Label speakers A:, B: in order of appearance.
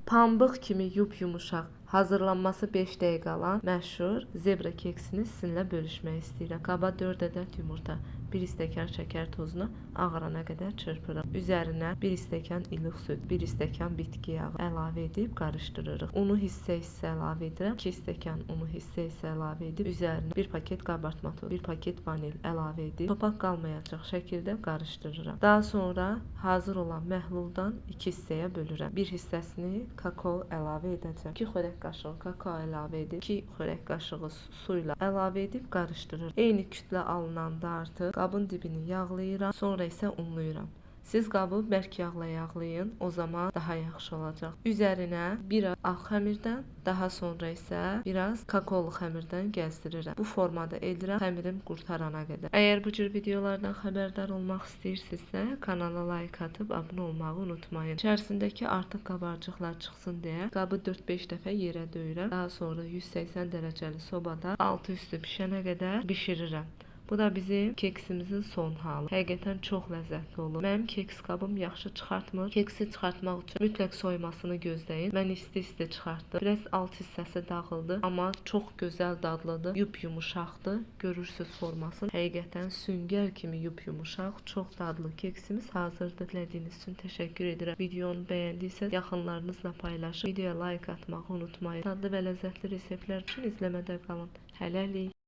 A: Pambıq kimi yup-yumuşaq, hazırlanması 5 dəqiqə alan məşhur zebra keksini sizinlə bölüşmək istəyirəm. Qaba 4 ədəd yumurta, 1 stəkan şəkər tozunu ağarana qədər çırpırıq. Üzərinə 1 stəkan ilıq süd, 1 stəkan bitki yağı əlavə edib qarışdırırıq. Unu hissə-hissə əlavə edirəm. 2 stəkan unu hissə-hissə əlavə edib üzərinə 1 paket qabartma tozu, 1 paket vanil əlavə edib topaq qalmayacaq şəkildə qarışdırıram. Daha sonra hazır olan məhluldan 2 hissəyə bölürəm. Bir hissəsini kakao əlavə edəcəm. 2 xörək qaşığı kakao əlavə edib, 2 xörək qaşığı suyla əlavə edib qarışdırıram. Eyni kütlə alınanda artıq qabın dibini yağlayıram, sonra isə unlayıram. Siz qabı bərk yağlayın, o zaman daha yaxşı olacaq. Üzərinə biraz ağ xəmirdən, daha sonra isə biraz kakaolu xəmirdən gəzdirirəm. Bu formada edirəm xəmirim qurtarana qədər. Əgər bu cür videolardan xəbərdar olmaq istəyirsinizsə, kanala like atıb abunə olmağı unutmayın. İçərisindəki artıq qabarcıqlar çıxsın deyə qabı 4-5 dəfə yerə döyürəm. Daha sonra 180 dərəcəli sobada altı üstü pişənə qədər bişirirəm. Bu da bizim keksimizin son halı. Həqiqətən çox ləzzətli olur. Mənim keks qabım yaxşı çıxartmır. Keksi çıxartmaq üçün mütləq soyumasını gözləyin. Mən isti-isti çıxartdım. Biraz alt hissəsi dağıldı, amma çox gözəl dadlıdır. Yup-yumuşaqdır. Görürsüz formasını. Həqiqətən süngər kimi yup-yumuşaq, çox dadlı keksimiz hazırdır. İzlədiyiniz üçün təşəkkür edirəm. Videonu bəyəndiysəniz yaxınlarınızla paylaşın. Videoya like atmağı unutmayın. Dadlı və ləzzətli reseptlər üçün izləmədə qalın. Hələlik.